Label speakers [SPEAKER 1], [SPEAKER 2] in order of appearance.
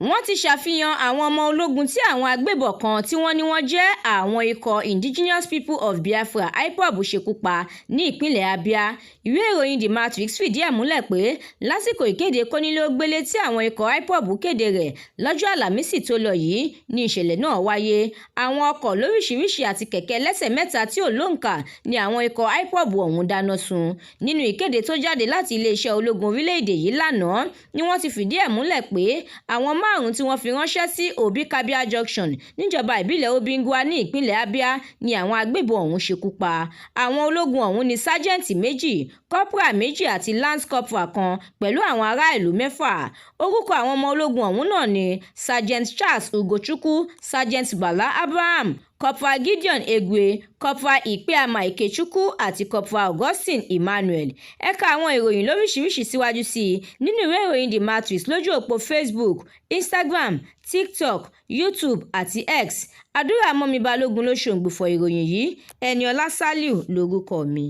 [SPEAKER 1] Wọ́n ti ṣàfihàn àwọn ọmọ ológun tí àwọn agbébọn kan tí wọ́n ní wọ́n jẹ́ àwọn ikọ̀ Indigenous People of Biafra (IPOB) ṣekú pa ní ìpínlẹ̀ Abia. Ìwé ìròyìn The Matrix fìdí ẹ̀ múlẹ̀ pé lásìkò ìkéde kónílé-ó-gbélé tí àwọn ikọ̀ IPOB kéde rẹ̀ lọ́jọ́ Àlàmísì tó lọ yìí ni ìṣẹ̀lẹ̀ náà wáyé. Àwọn ọkọ̀ lóríṣìíríṣìí àti kẹ̀kẹ́ ẹlẹ́sẹ̀ mẹ́ta tí ò lóǹkà ni àwọn ikọ̀ IPOB ọ̀hún dáná sun. Nínú ìkéde tó jáde láti iléeṣẹ́ ológun orílẹ̀-èdè yìí lánàá ni wọ́n ti fìdí ẹ̀ múlẹ̀ pé àwọn márùn-ún tí wọ́n fi ránṣẹ́ sí Obikabia Junction níjọba ìbílẹ̀ Obingwa ní ìpínlẹ̀ Abia ni àwọn agbébọn ọ̀hún ṣekú pa. Àwọn ológun ọ̀hún ní sájẹ́ǹtì méjì, kọ́púrà méjì àti lance corporal kan pẹ̀lú àwọn ará ìlú mẹ́fà. Orúkọ àwọn ọmọ ológun ọ̀hún náà ni Sergeant Charles Ugochukwu, Sergeant Bala Abraham, Corporal Gideon Egwe, Corporal Ikpeama Ikechukwu àti Corporal Augustine Emmanuel. Ẹ ka àwọn ìròyìn lóríṣìíríṣìí síwájú sí i nínú ìwé ìròyìn The Matrix lójú òpó Facebook, Instagram, TikTok, YouTube àti X. Àdúràmọ́mi Balógun ló ṣòǹgbùfọ̀ ìròyìn yìí. Ẹniọlá Sálíù lórúkọ mi.